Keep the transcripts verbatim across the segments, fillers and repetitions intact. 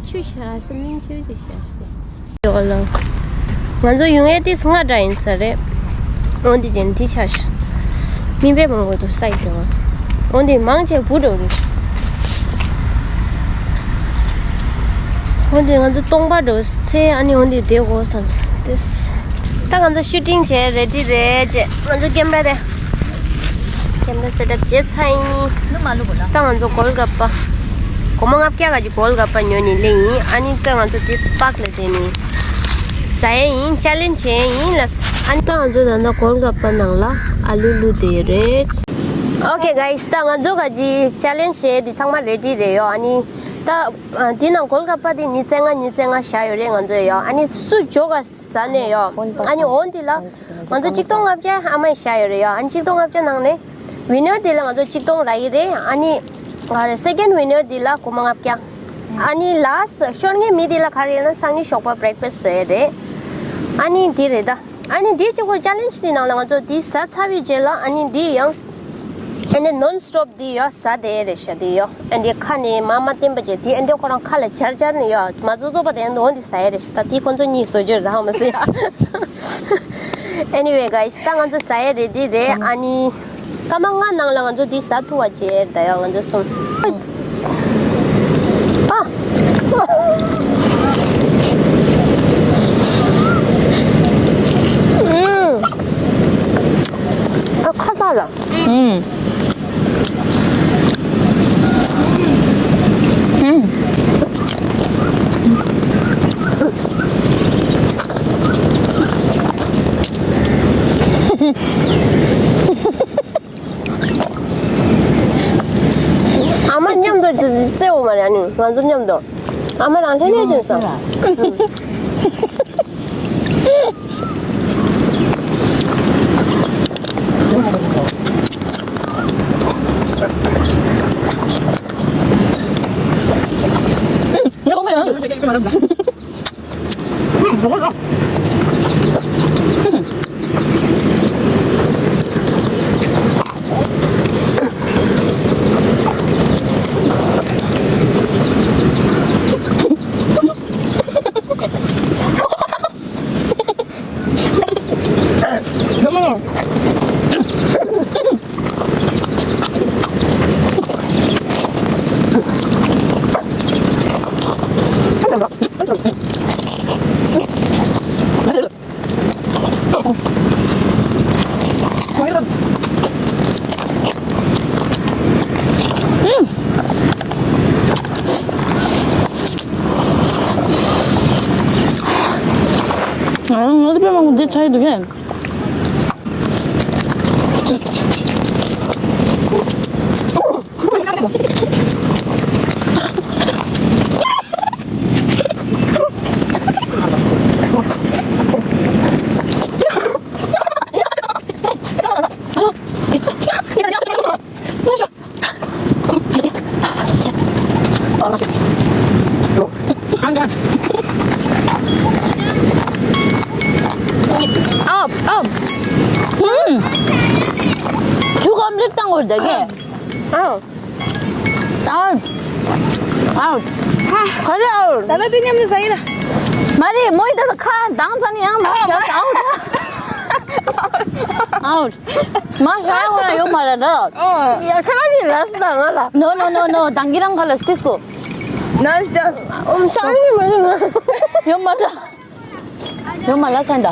ཆུ་ཤར་སེམས་ནང་ཆུ་ཞིག་ཤར་ཏེ། ཡོ་ལ། ང་ཚོ་ཡོང་ཡས་དེ་སྔ་དྲགས་ཡིན་ས་རེད། འོན་ཏེ་ཅན་དེ་ཆ་ཤ། མི་དཔེ་མང་པོ་འདུག་ས་ཡི་དེ་བ། འོན་ཏེ་མང་ཆེ་བུ་འགྲོ་རེད། འོན་ཏེ་ང་ཚོ་སྟོང་པ་འགྲོ་ཚེ་ཨ་ནི་འོན་ཏེ་བསྡད་དགོས་བསམ་ཏེ། ད་ང་ཚོ་ཤུ་ཊིང་བྱས་རེ་ཌི་རེད་ཅེས་ང་ཚོ་ཀེམ་ར་དེ། ཀེམ་ར་སེ་ཊབ་བྱས་ཚར་ཡིན། ད་ང་ཚོ་གོལ་ག་པ། སྒོར་མོ་ལྔ་བརྒྱ་ག་གི་གོལ་ག་པ་ཉོ་ནི་ལེ་ཡིན། ཨ་ནི་ད་ང་ཚོ་དེ་སི་པག་ལ་དེ་ནི་ཟ་ཡས་ཡིན། ཅ་ལེན་བྱས་ཡིན་ལ། ཨ་ནི་ད་ང་ཚོ་ད་ལྟ་གོལ་ག་པ་ནང་ལ་ཨ་ལུ་བླུགས་དེ་རེད། ཨོ་ཁེ་གྷའི་སི། ད་ང་ཚོ་ག་གི་ཅ་ལེན་བྱས་དེ་ཚང་མ་རེ་ཌི་རེད་ཡོ། ཨ་ནི་ད་དེ་ནང་གོལ་ག་པ་དེ་ཉི་ཚེ་ལྔ་ཉི་ཚེ་ལྔ་བཞག་ཡོད་རེད་ང་ཚོ་ཡོ། ཨ་ནི་སུ་ཇོ་ག་ཟ་ནས་ཡོ། ཨ་ནི་འོན་དེ་ལ་ང་ཚོ་གཅིག་སྟོང་ལྔ་བརྒྱ་ཨ་མ་བཞག་ཡོད་རེད་ཡོ། ཨ་ནི་གཅིག་སྟོང་ལྔ་བརྒྱ་ནང་ནས། ཝི་ནར་དེ་ལ་ང་ཚོ་གཅིག་སྟོང་རག་གི་རེད། ཨ་ནི་ག་རེ་སེ་ཀེན་ཌ་ཝི་ནར་དེ་ལ་སྒོར་མོ་ལྔ་བརྒྱ། ཨ་ནི་ལ་སི་ཤོར་ངེས་མི་དེ་ལ་ག་རེ་ཡོད་ན་སང་ཉིན་ཞོགས་པ་བྷི་རེག་ཕ་སི་བཟོ་ཡས་རེད། ཨ་ནི་དེ་རེད་ད། ཨ་ནི་དེ་གཅིག་པོ་ཅ་ལེན་ཇི་དེ་ནང་ལ་ང་ཚོ་དེ་ཟ་ཚར་བའི་རྗེས་ལ་ཨ་ནི་དེ་ཡང་ཨ་ནི་ནོན་སི་ཊོབ་དེ་ཡོ་ཟ་དེ་རེད་ཤག་དེ་ཡོ། ཨ་ནི་ཁ་ནས་མ་མ་བསྟན་པ་བྱས་དེ་ཨ་ནི་ཁོ་རང་ཁ་ལ་འབྱར་འབྱར་ནས་ཡོ་མ་བཟོ་བཟོ་བ་དེ་ཨ་ནི་འོ་འདི་ཟ་ཡས་རེད་ཤག་ད་དེ་ཁོ་ཚོ་གཉིས་བཟོ་རྒྱུ་རེད་ད་ཧ་མ་སི་ཡ། Anyway guys, ད་ང་ཚོ་ཟ་ཡས་རེ་ཌི་རེད། ཨ་ནི་སྐར་མ་ལྔ་ནང་ལ་ང་ཚོ་འདི་ཟ་ཐུབ་པ་བྱས་ད་ཡོ་ང་ཚོ་གསུམ། ཨ། ཨ་ཁ་ཚ་ལ། ཨུམ། ཨུམ། ཨ་མ་མཉམ་དུ་རྩེ་འོ་མ་རེད། ཨ་ནི་ང་ཚོ་མཉམ་དུ་ཨ་མ་རང་ལྷན་ལྷན་ཅན་བསམ། ང་ཚོ་པད་མ་ཁོང་འདི་ཆགས་ཀྱི་འདུག་གས། ཨོ། ཨོ། ཧུམ། ཆུ་ཁམ་ལེབ་བཏང་དགོས་རེད་ད་གས། ཨོ། ཨའུ། ཨའུ། ག་རེ་ཨའུ། ད་ལྟ་དེ་མཉམ་དུ་ཟ་ཡིན་ལ། མ་རེད་མོ་ཡི་ད་ལྟ་ཁ་གདངས་ཙམ་ནས་ཡང་མ་བྱས་ཨའུ། ཨའུ། མ་བྱས་ཨའུ་ཡོད་མ་རེད་ད། ཨོ། ཡ་ཁ་ནི་ལ་སི་ད་ང་ལ། No, no, no, no. དང་གི་རང་ཁ་ལ་སི་ཏིས་གོ། ན་སི་ད། ཨོམ་ཤང་ནི་མ་རེད་ན། ཡོད་མ་རེད། ཡོད་མ་ལ་སན་ད།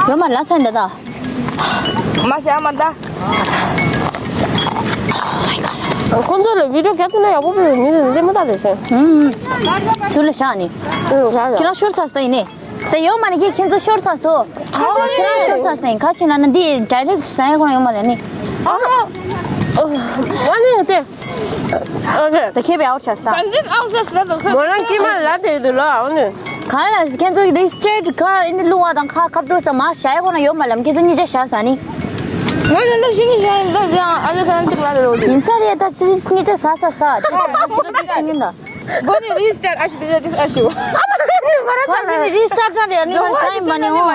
ཡོད་མ་ལ་སན་ད་ད། མ་ཤ་མ་ད། ཁོང་ཚོ་ལ་བི་ཌིའོ་རྒྱབ་ཐུབ་ན་ཡག་པོ་བྱས་མི་འདི་མ་ད་དེ་བྱས། ཨུམ། སུ་ལ་ཤ་ནི། ཨུམ་ཤ་ཡ། ཁྱེད་རང་ཤོར་ཚར་སོང་ཡིན་ནི། ད་ཡོད་མ་ནི་ཁྱེད་ཁྱེད་ཚོ་ཤོར་ཚར་སོང་། ཁ་ཤོར་ཁྱེད་རང་ཤོར་ཚར་སོང་ཡིན་ཁ་ཆུ་ན་ན་འདི་ཌའི་རེག་ཟ་ཡ་ཁོ་ན་ཡོད་མ་རེད་ནི། ཨ་ནི་ཚེ། ཨོ་ཁེ། ད་ཁེ་བའི་ཨའུ་ཆ་སྟ། མོ་རང་ཀི་མ་ལ་དེ་དུ་ལ་ཨོ་ནི། ག་ལ་ཁྱེད་ཚོ་གི་དེ་སི་ཊེ་རེ་ཊི་ཁ་ཨིན་ལུང་བ་དང་ཁ་ཁབ་ཏུ་ཙམ་མ་བྱ་ཡ་ཁོ་ན་ཡོད་མ་ལམ་ཁྱེད་ཚོ་གཉིས་ཆ་བྱ་ས་ནི། ང་ནི་འདི་ཤི་ནི་བྱ་ཡིན་འདི་ཡང་ཨ་ལེ་ཁ་རང་ཅིག་ལ་རེ་ལོ་དེ། ཡིན་ས་རེད་ད་ཚེ་གཉིས་ཆ་ས་ས་ས་དེ་སི་ང་ཆི་ར་དེ་སི་ཡིན་ད། གོ་ནི་རི་སི་ཊར་ཨ་ཤི་དེ་དེ་ཨ་ཤི་བ། ཁ་ཅིག་ནི་རི་སི་ཊར་ད་རེད་ནི་ང་ས་ཡིན་མ་ནི་ཧོ།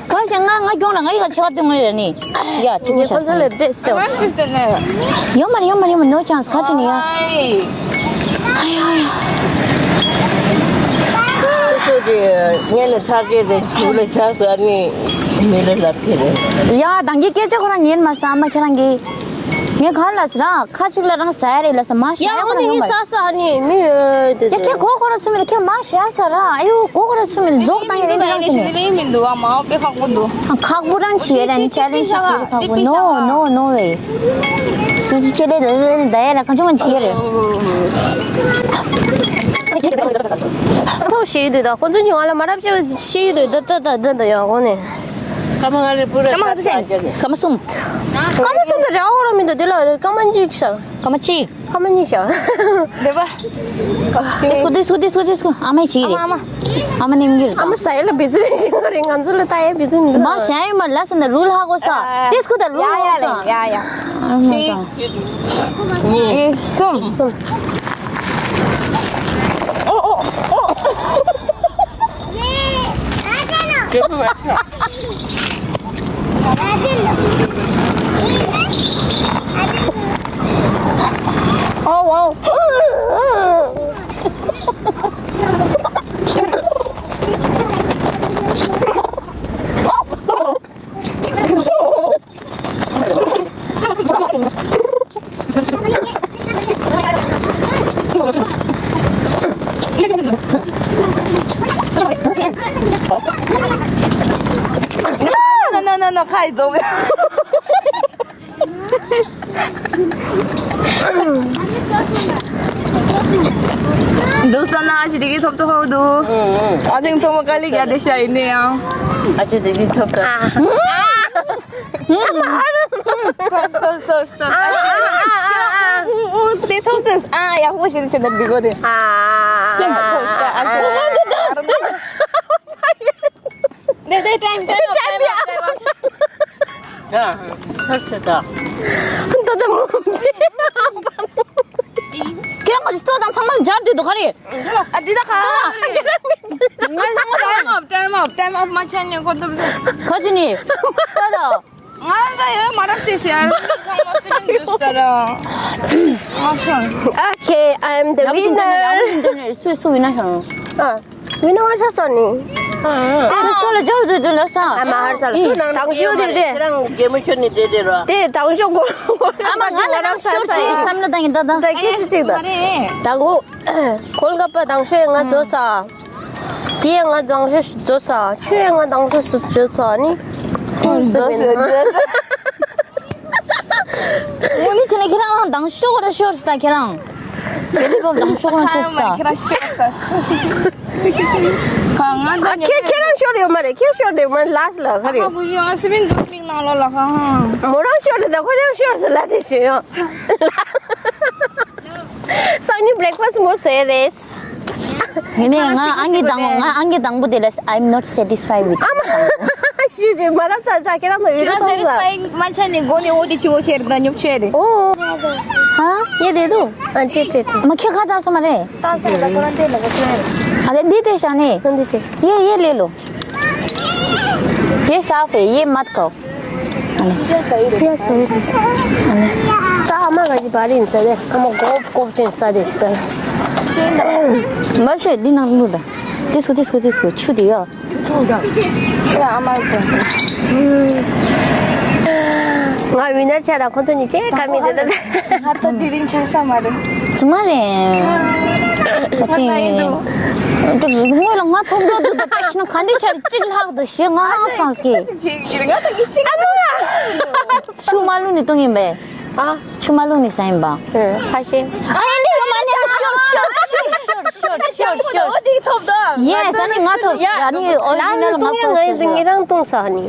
ག་ཞིག་ང་ང་གྱོང་ལ་ང་ཡི་ག་ཆེ་བ་སྟོན་ངེས་རེད་ནི། ཡ་ཁྱི་ཁྱི་ཁོ་ཚོ་ལ་བལྟས་སྟེ། ཡོད་མ་རེད་ཡོད་མ་རེད་ཡོད་མ་རེད། No chance། ག་ཅི་ནི་ཡ། ཨ་ཡ་ཡ། སུ་དེ་ངས་ནི་ཚ་གེ་དེ་ཞུ་ལ་ཆགས་སུ་ཨ་ནི་མི་ལ་ལབ་ཀྱི་རེད། ཡ་དང་གི་སྐད་ཆ་ཁོ་རང་ཉན་མ་ས་ཨ་མ་ཁྱེད་རང་གི། ངས་ག་ལ་ཟེར་ར་ཁ་ཅིག་ལ་རང་ཟ་ཡ་རེད་ལ་ས་མ་ཤ་ཡ་ཡ་ཁོ་ཁོ་རང་ཡོང་མ་རེད། ས་ས་ཨ་ནི་མི་ཡོད་དེ་ཡ་ཁྱེད་གོ་ཁོ་རང་ཚུ་མི་རེད། ཁྱེད་མ་ཤ་ས་ར་ཨ་ཡོ་གོ་ཁོ་རང་ཚུ་མི་རེད། རྫོགས་བཏང་ཡ་རེད། འདི་རང་ཅི་ནི་ལེ་མི་འདུག་ཨ་མ་དཔེ་ཁག་པོ་འདུག་ཁག་པོ་རང་ཆེ་ར་ནི་ཆ་ལེན་ཆ་ཟེར་ཁག་པོ། No no no way། སུ་སུ་ཆེ་ལེ་ལེ་ལེ་ད་ཡ་ལ་གང་བྱུང་མ་ཆེ་རེད། ཐོག་ཤེས་ཡོད་དུས་ད་ཁོ་ཚོ་ཉིད་ང་ལ་མ་རབས་ཆེ་ཤེས་ཡོད་དུས་ད་ད་ད་ད་ཡོང་གོ་ནས། སྐར་མ་ལྔ་ལས་པུ་ར་སྐར་མ་ཚོ་ཆེན། སྐར་མ་གསུམ། སྐར་མ་གསུམ་དུ་རེ་ཨོ་རོ་མི་འདུག་དེ་ལ་སྐར་མ་གཅིག་ཤག་སྐར་མ་གཅིག་སྐར་མ་གཉིས་ཤག་དེ་པ། དེ་སུ་དེ་སུ་དེ་སུ་དེ་སུ་ཨ་མ་ཅིག་རེད། ཨ་མ་ཨ་མ་ནེམ་གྱི་རེད། ཨ་མ་ས་ཡ་ལ་བི་ཛི་ཞིག་རེད། ང་ཚོ་ལ་ལྟ་ཡ་བི་ཛི་མི་འདུག་མ་ཤ་ཡ་མ་ལ་ས་ན་རུལ་ཧ་གོ་ས། དེ་སུ་ད་རུལ་ཧ་གོ་ས། ཡ་ཡ་ཡ་ཡ། ཨ་མ་ཅིག་གཉིས། གསུམ། གསུམ། Oh, wow. No, no, no, no, no, ཁ་ཡི་རྫོགས། འདུག་ས་ན་ཞི་དེ་གི་ཐོབ་ཏུ་ཧོ་འདུག་ཨ་ཅིང་ཚོ་མ་ཀ་ལི་ག་དེ་ཤ་ཡིན་ནི་ཡང་། ཨ་ཅེ་དེ་གི་ཐོབ་ཏུ། Stop, stop, stop, stop. ཨ་ཨ་ཨ་ཨ་ཨ། ཨུ་ཨུ་དེ་ཐོབ་ས། ཨ་ཡག་པོ་ཞིག་ཆེ་ད་འདི་གོ་དེ། ཨ་ཅེ་མ་ཐོབ་ས། ཨ་ཅེ། དེ་དེ་time time up time up time up. ད་ས་ཆ་ད། ད་ད་མོ། ཁྱེད་རང་གི་སྟོད་དང་ཚང་མ་སྦྱར་དུས་དུ་ག་རེ། ཨ་འདི་ད་ག་ང་ཚང་མ་time up time up time up མ་ཆད་ཉན་ཁོ་ཐུབ། ཁ་ཅི་ནི། ད་ད། ང་ད་ཡོད་མ་རབས་ཅེས་ཟེར་ཡ་རུ་ཚང་མ་སི་མིན་ཇུས་ད་ར། ང་ཤོར། Okay, I am the winner. སུ་སུ་ཝི་ན་ཤང་། ཨ། ཝི་ན་ང་ཤོར་སོང་ནི། དེ་ནི་སོ་ལ་ཇོ་ཇོ་ཇོ་ལ་ས། ཨ་མ་ཧར་ས་ལ། དང་ཤོ་དེ་དེ། ཁྱེད་རང་གེ་མོ་ཤོར་ནི་དེ་དེ་ར། དེ་དང་ཤོ་གོ། ཨ་མ་ང་ལ་རང་ཤོར་ཅེས་བསམ་བློ་བཏང་གི་ད་ད། ད་སྐད་ཆ་གཅིག་ད། ད་གོ། གོལ་ག་པ་དང་ཤོ་ཡང་ང་ཇོ་ས། དེ་ཡང་ང་དང་ཤོ་ཇོ་ས། ཆུ་ཡང་ང་དང་ཤོ་ཇོ་ས་ནི། ཇོ་ས་ཇོ་ས། ངོ་ནི་ཁྱེད་ནི་ཁྱེད་རང་དང་ཤོ་གོ་ར་ཤོར་ས་ད་ཁྱེད་རང་། ཁྱེད་ནི་བབ་དང་ཤོ་གོ་ར་ཤོར་ས་ད། ཁྱེད་རང་ཤོར་ས། གང་ང་ད་ཨ་ཁྱེད་ཁྱེད་རང་ཤོར་ཡོད་མ་རེད། ཁྱེད་ཤོར་རེད་མ་ལ་ས་ལ་ག་རེད། ཨ་བུ་ཡོང་ཨ་སི་མིན་འཛོམས་མིག་ནང་ལོ་ལ་གང་། མོ་རང་ཤོར་རེད་ད་ཁོ་རང་ཤོར་ས་ལ་དེ་ཤོད་ཡོང་། སང་ཉིན་བྷི་རེག་ཕ་སི་མོ་ཟས་རེད། ངས་ནས་ང་ཨང་ཀི་དང་པོ་ང་ཨང་ཀི་དང་པོ་དེ་ལ་I'm not satisfied with it. ཨ་མ། ཞུ་ཅིག་མ་རབས་ཚ་ཚ་ཁྱེད་རང་ཚོ་ཡོད་ཁྱེད་རང་རེད་ཐོང་ས། Satisfy མ་ཆགས་ནས་མགོ་ནས་འོ་དེ་ཆུ་བོ་ཁྱེར་དང་ཉོབ་ཆེ་རེད། ཨོ། ཧ། ཡེ་དེ་དུ། ཨ་ཅེ་ཅེ་ཅེ། མ་ཁྱེད་ཁ་ཚ་ས་མ་རེད། ད་ས་ད་ཁོ་རང་དེ་ལ་ག་ཚོད་རེད། ཨ་ལེ་འདི་དེ་ཤ་ནས། འདི་ཅེ། ཡེ་ཡེ་ལེ་ལོ། ཡེ་ས་ཧྥེ་ཡེ་མ་ཁའོ། ཡ་ས་ཡི་རེད། ཡ་ས་ཡི་རེད། ཨ་ནི། ད་ཨ་མ་ག་ཅི་བ་རིན་ས་རེད། ཨ་མ་གོབ་གོབ་ཅན་ས་རེད་ཤི་ད། ཤེས་ན། མ་ཤེས་འདི་ནང་ལུ་ད། དེ་སུ་དེ་སུ་དེ་སུ་ཆུ་དེ་ཡ། ཡ་ཨ་མ་གོ། ང་ཝི་ནར་ཆགས་ལ་ཁོ་ཚོ་གཉིས་ཅེ་ཀ་མི་དེ་ད། ང་ད་དེ་རིང་ཆགས་ས་མ་རེད། ཚུ་མ་རེད། ད་ང་ད་ཡིན་དེ། འདུག་དངོས་ལ་ང་ཐོབ་འགྲོ་འདུག་ད་པ་ཤི་ན་ག་འདྲ་ཤར་གཅིག་ལྷག་འདུག་ཞེས་ང་ཧང་སངས་ཀྱི། ཆུ་མ་བླུགས་ནས་བཏུང་ཡིན་པས། ཨ། ཆུ་མ་བླུགས་ནས་ཟ་ཡིན་པ། ཧ་ཤེ། ཨ་ནི་ཡོད་མ་ནི་ཤོར་ཤོར་ཤོར་ཤོར་ཤོར་ཤོར། ཡེ་ས་ནི་ང་ཐོབ་ས་ནི་ཨོ་རི་ཇི་ནལ་ང་ཕོ་ས་ངེད་རང་བཏུང་ས་ནི།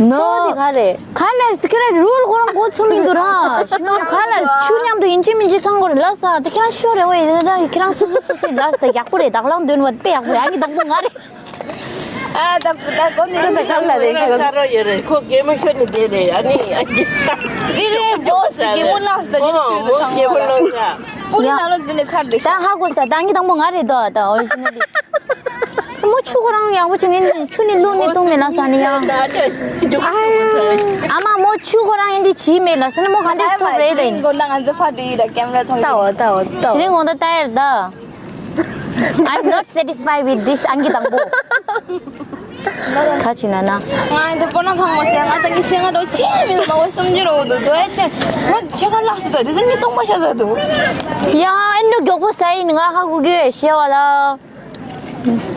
ནོ། ཙོ་དེ་ག་རེད། ཁ་ལ་ཁྱེད་རང་རུལ་ཁོ་རང་གོ་ཚུལ་མི་འདུག་ར། ཤི་ན་ཁ་ལ་ཆུ་མཉམ་དུ་ཡིན་གཅིག་མིན་གཅིག་ཚང་དགོས་རེད་ལ་ས། དེ་ཁྱེད་རང་ཤོར་རེ་བ་ཡིན་ད་ཁྱེད་རང་སུ་སུ་སུ་སུ་ལ་ས་ད་ཡག་པོ་རེད། དག་ལང་འདོན་བ་དཔེ་ཡག་པོ་རེད། ཨ་ནི་དང་པོ་ང་རེད། ཨ་ད་ད་གོ་ནི་རེད། ད་ག་ལ་རེད་ཤོར། ཁ་རོ་ཡོད་རེད། ཁོ་གད་མོ་ཤོར་ནི་དེ་རེད། ཨ་ནི་ཨ་ནི་འདི་རེད་བོ་སི་གད་མོ་ལངས་ས་ད་ཉིད་ཆུ་དུ་ཚང་བ་ལ། པུ་རི་ནང་ལ་འཛུལ་ནས་ཁར་འདི་ཤ། ད་ཧ་གོ་ས། ད་ཨ་ནི་དང་པོ་ང་རེད་དོ། ད་ཨོ་རི་ཇི་ནལ་དེ། མོ་ཆུ་ཁོ་རང་ཡག་པོ་བྱེད་ནི་ཆུ་ནི་བླུགས་ནི་བཏུང་མེད་ལ་ཟ་ནི་ཡང་། ཨ་མ་མོ་ཆུ་ཁོ་རང་ཨིན་དི་བྱིས་མེད་ལ་ཟ་ནི་མོ་ག་འདྲས་སྟོབས་རེད་ལ་ཡིན། མགོ་ན་ང་ཚོ་ཕ་དེ་ཡིན་ད་ཀེམ་ར་ཐོག་ལྟ་འོ་ལྟ་འོ་ལྟ་འོ། དེ་རིང་ངོ་ད་ལྟ་ཡར་ད། I'm not satisfied with this ཨང་ཀི་དང་པོ། ཁ་ཅི་ན་ན། ང་ཡིན་ད་པོ་ན་ཁང་མོ་སེ་ང་ད་ངི་སེ་ང་རོ་ཅེ་མི་ལ་མ་བ་སུམ་ཅུ་རོ་འདུག་ཛོ་ཡ་ཅེ། མོ་ཆེ་ཁ་ལགས་སི་ད་དེ་ཟིན་ནི་སྟོང་པ་ཤ་ཟ་འདུག་ཡ་ཨེ་འདྲ་མགྱོགས་པོ་ཟ་ཡིན་ང་ཧ་གོ་གི་ཤེས་བ་ལ།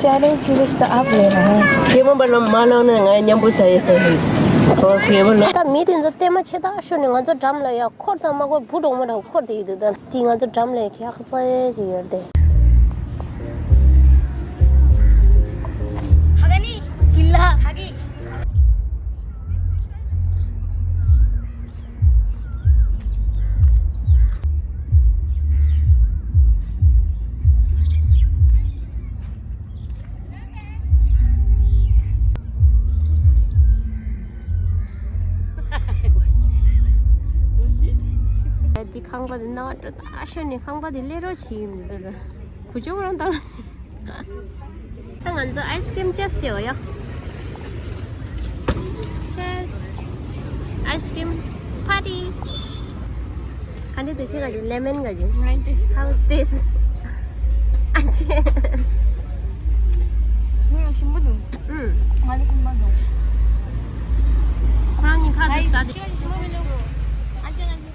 ཅ་ལེན་སི་རི་སི་ད་ཨབ་ལེ་ན། ཁེ་མོ་པ་ལ་མ་ལོ་ནས་ང་མཉམ་པོ་ཟ་ཡི་ཟ་ཡི། ཁོ་ཁེ་མོ་ལ། ད་མི་དེ་ཚོ་ལྟད་མོ་ཆེ་ཐག་ཤོར་ནས་ང་ཚོ་འགྲམ་ལ་ཡ་འཁོར་དང་མ་འཁོར་བུ་གྲོག་མོ་འདྲ་བོ་འཁོར་དེ་ཡི་འདུག་ད་དེ་ང་ཚོ་འགྲམ་ལ་ཡ་ཁྱེད་ཧ་ཙ་ཡེ་ཞིག་ཡོད་དེ། ཧ་ག་ནི། ཀི་ལ། ཧ་གི། འདི་ཁང་པ་འདི་ནང་འགྲོ་ད་ཤོ་ནི་ཁང་པ་འདི་ལས་རོགས་བྱེད་ཡིན་འདི་ད་ད་གུ་ཅོ་རང་དང་། ད་ང་ཚོ་ཨའི་སི་ཀྲིམ་ཅེས་བྱེད་འོ་ཡ། ཅེས། ཨའི་སི་ཀྲིམ་པར་ཊི། ག་འདྲ་འདུག་ཁྱེད་ག་ཅི་ལེ་མོན་ག་ཅི། How is this? ཨ་ཅེ། ངས་ཞིམ་པོ་འདུག་ཨུམ། ང་ལ་ཞིམ་པོ་འདུག་ཁོ་རང་གཉིས་ཁ་ཐུག་ཟ་དེ། ཁྱེད་ཞིམ་པོ་མི་འདུག་ཨ་ཅེ་ང་ཅི།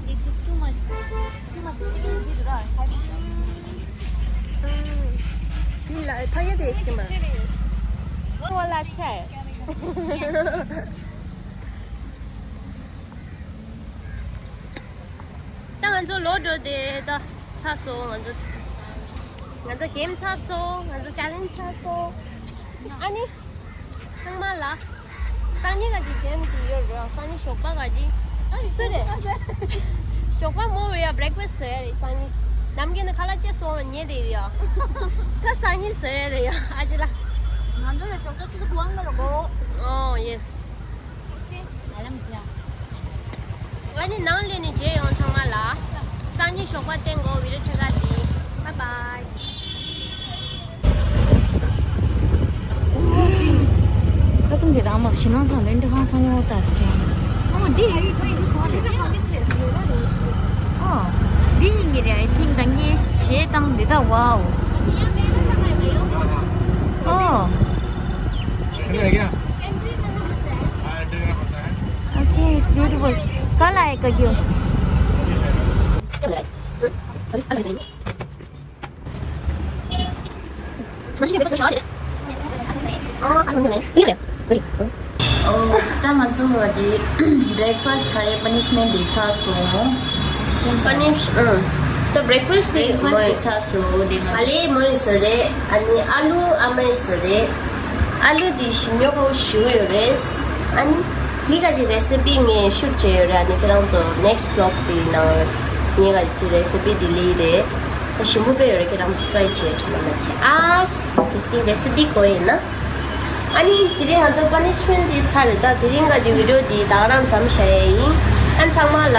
This is too much. Too much. ད་ང་ཚོ་ལོག་འགྲོ་དེ་ད་ཚར་སོང་། ང་ཚོ་ང་ཚོ་གེམ་ཚར་སོང་། ང་ཚོ་ཅ་ལེན་ཚར་སོང་། ཨ་ནི་ཚང་མ་ལ་སང་ཉིན་ག་ཅིག་གེམ་གྱི་ཡོད་རོ། སང་ཉིན་ཞོགས་པ་ག་ཅིག་ཨ་ནི་སུ་རེད། ཞོགས་པ་མོ་རེད་ཡ། བྷི་རེག་ཕ་སི་ཟེར་ཡ་རེད། སང་ཉིན་ནམ་རྒྱུན་ནི་ཁ་ལག་ཅེས་སོང་བ་ཉེ་དེ་ཡ། ད་སང་ཉིན་ཟེར་ཡ་རེད་ཡ། ཨ་ཅེ་ལ། ང་ཚོ་ལ་ཞོགས་པ་ཅི་གུ་ཝང་ག་ལ་གོ། ཨོ་ཡེ་སི། ཨ་ནི་ནང་ལས་ནས་མཇལ་ཡོང་ཚང་མ་ལ། སང་ཉིན་ཞོགས་པ་བསྟན་གོ། བི་ཌི་ཡོ་ཆེ་ག་དེ། Bye bye. ཁ་ཙམ་དེ་རང་མ་ཞི་ནང་ཚང་ལོན་དེ་ཧང་སང་ཡོང་ད་སི་ཀན། ཨོ་འདི། ཨོ་འདི་ཡིན་གྱི་རེད། I think ད་ངས་ཞེ་དང་འདི་ད་wow. Oh. Okay, it's beautiful. कल आएगा क्यों? ཨོ། ད་ང་ཚོ་གི་བྷི་རེག་ཕ་སི་ག་རེ་པ་ནི་ཤི་མེན་ཊི་དེ་ཚར་སོང་། པ་ནི་ཤི་ཨ། ད་བྷི་རེག་ཕ་སི་དེ་བྷི་རེག་ཕ་སི་དེ་ཚར་སོང་། དེ་ང་ཚོ་ག་ལེ་མོ་ཡོད་ས་རེད། ཨ་ནི་ཨ་ལུ་ཨ་མ་ཡོད་ས་རེད། ཨ་ལུ་དེ་ཞིམ་ཉོ་ཁོ་ཞུ་ཡོད་རེད། ཨ་ནི་དེ་ག་དེ་རེ་སི་པི་ངས་ཤུཊ་བྱས་ཡོད་རེད། ཨ་ནི་ཁྱེད་རང་ཚོ་ནེག་སི་བྷི་ལོག་དེ་ནང་ངས་ག་དེ་རེ་སི་པི་དེ་ལས་རེད། ཞིམ་པོ་དཔེ་ཡོད་རེད། ཁྱེད་རང་ཚོ་ཊི་རའི་བྱེད་ཐུབ་ན་མ་བྱེད་ཨ། གལ་སྲིད་རེ་སི་པི་དགོས་ཡིན་ན། ཨ་ནི་དེ་རིང་ང་ཚོ་པ་ནི་ཤི་མེན་ཊི་འདི་ཚར་རེད། ད་དེ་རིང་ག་དེ་བི་ཌི་ཡོ་འདི་ད་ག་རང་མཚམས་བཞག་ཡས་ཡིན། ཨ་ཚང་མ་ལ་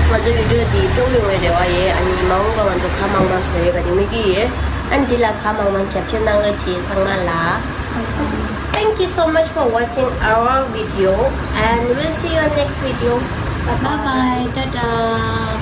ང་ཚོ་བི་ཌི་ཡོ་འདི་སྤྲོ་པོ་ཡོང་བའི་རེ་བ་ཡོད། ཨ་ནི་མ་འོངས་པ་ང་ཚོ་ག་མང་མང་བཟོ་ཡས་ག་དེ་དམིགས་ཀྱི་ཡོད། ཨ་ནི་འདི་ལ་ག་མང་མང་རྒྱབ་སྐྱོར་གནང་རོགས་བྱེད་ཚང་མ་ལ། Thank you so much for watching our video and we'll see you on next video. Bye bye. Bye bye. Tata.